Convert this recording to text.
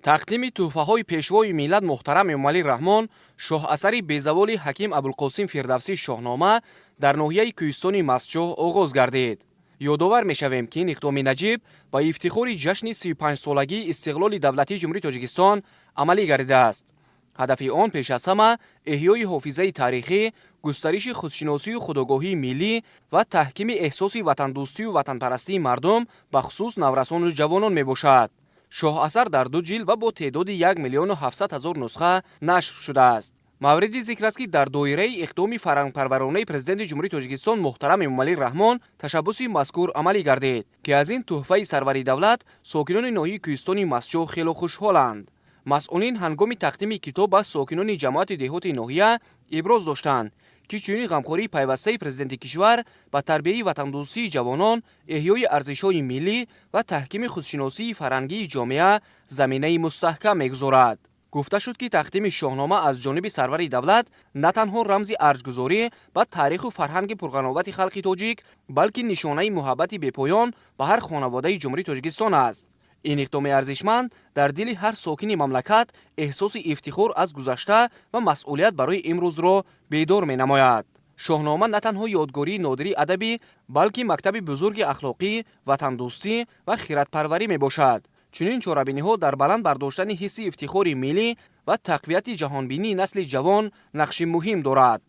Тақдими тӯҳфаҳои Пешвои миллат муҳтарам Эмомалӣ Раҳмон, шоҳасари безаволи Ҳаким Абулқосим Фирдавсӣ, «Шоҳнома», дар ноҳияи Кӯҳистони Мастчоҳ оғоз гардид. Ёдовар мешавем, ки ин иқдоми наҷиб ба ифтихори ҷашни 35-солагии истиқлоли давлатии Ҷумҳурии Тоҷикистон амалӣ гардидааст. Ҳадафи он пеш аз ҳама эҳёи ҳофизаи таърихӣ, густариши худшиносию худогоҳии миллӣ ва таҳкими эҳсоси ватандӯстию ватанпарастии мардум, бахусус наврасону ҷавонон мебошад. Шоҳасар дар ду ҷилд ва бо теъдоди 1 700 000 нусха нашр шудааст. Мавриди зикр аст, ки дар доираи иқдоми фарҳангпарваронаи Президенти Ҷумҳурии Тоҷикистон муҳтарам Эмомалӣ Раҳмон ташаббуси мазкур амалӣ гардид, ки аз ин тӯҳфаи сарвари давлат сокинони ноҳияи Кӯҳистони Мастчоҳ хело хушҳоланд. Масъулин ҳангоми тақдими китоб ба сокинони ҷамоати деҳоти ноҳия иброз доштанд, ки чунин ғамхории пайвастаи президенти кишвар ба тарбияи ватандӯстии ҷавонон, эҳёи арзишҳои миллӣ ва таҳкими худшиносии фарҳангии ҷомеа заминаи мустаҳкам мегузорад. Гуфта шуд, ки тақдими «Шоҳнома» аз ҷониби сарвари давлат на танҳо рамзи арҷгузорӣ ба таъриху фарҳанги пурғановати халқи тоҷик, балки нишонаи муҳаббати бепоён ба ҳар хонаводаи Ҷумҳурии Тоҷикистон аст. Ин иқдоми арзишманд дар дили ҳар сокини мамлакат эҳсоси ифтихор аз гузашта ва масъулият барои имрӯзро бедор менамояд. «Шоҳнома» на танҳо ёдгории нодири адабӣ, балки мактаби бузурги ахлоқӣ, ватандӯстӣ ва хиратпарварӣ мебошад. Чунин чорабиниҳо дар баланд бардоштани ҳисси ифтихори миллӣ ва тақвияти ҷаҳонбинии насли ҷавон нақши муҳим дорад.